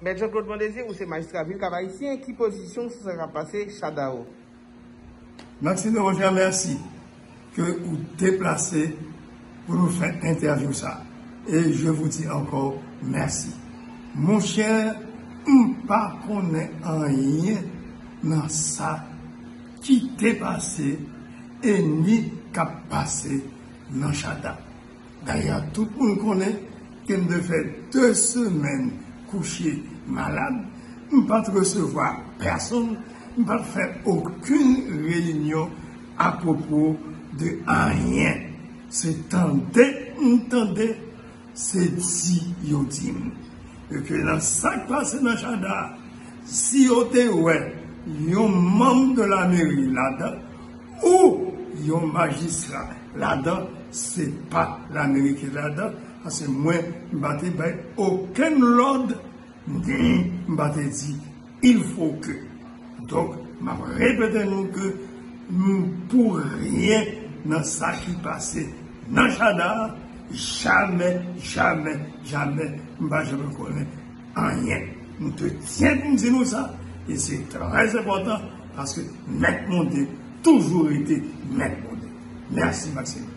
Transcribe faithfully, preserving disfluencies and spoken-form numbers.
Mèt Jean Claude Mondésir, ou se majistra vil Kap Ayisyen, ki pozisyon w sou sa k ap pase Chadha? Maxime Roger, mèsi ke ou deplase pou nou fè entèvyou sa. E je vous dis encore merci. Monchè, m pa konnen anyen nan sa ki te pase e ni k ap pase nan Chadha. Dayè, tout moun konnen ke m te fè de semèn kouche malad, m pa t resevwa pèsonn, m pa t fè okenn reyinyon apwopo de anyen. Se tande m tande, se di yo di m. E ke nan sa k pase nan Chadha, si yo te wè yon manm de lameri ladan, ou yon majistra ladan, se pa lameri ki ladan, paske mwen, m pa te bay okenn lòd, ni m pa te di, il faut que. Donk, m ap repete nou ke m pou ryen nan sa ki pase nan Chadha, jamè, jamè, jamè, m pa janm konnen anyen. M te tyen pou m di nou sa, e se trè enpòtan, paske Mèt Mondé toujou rete Mèt Mondé. Mèsi, Maxime.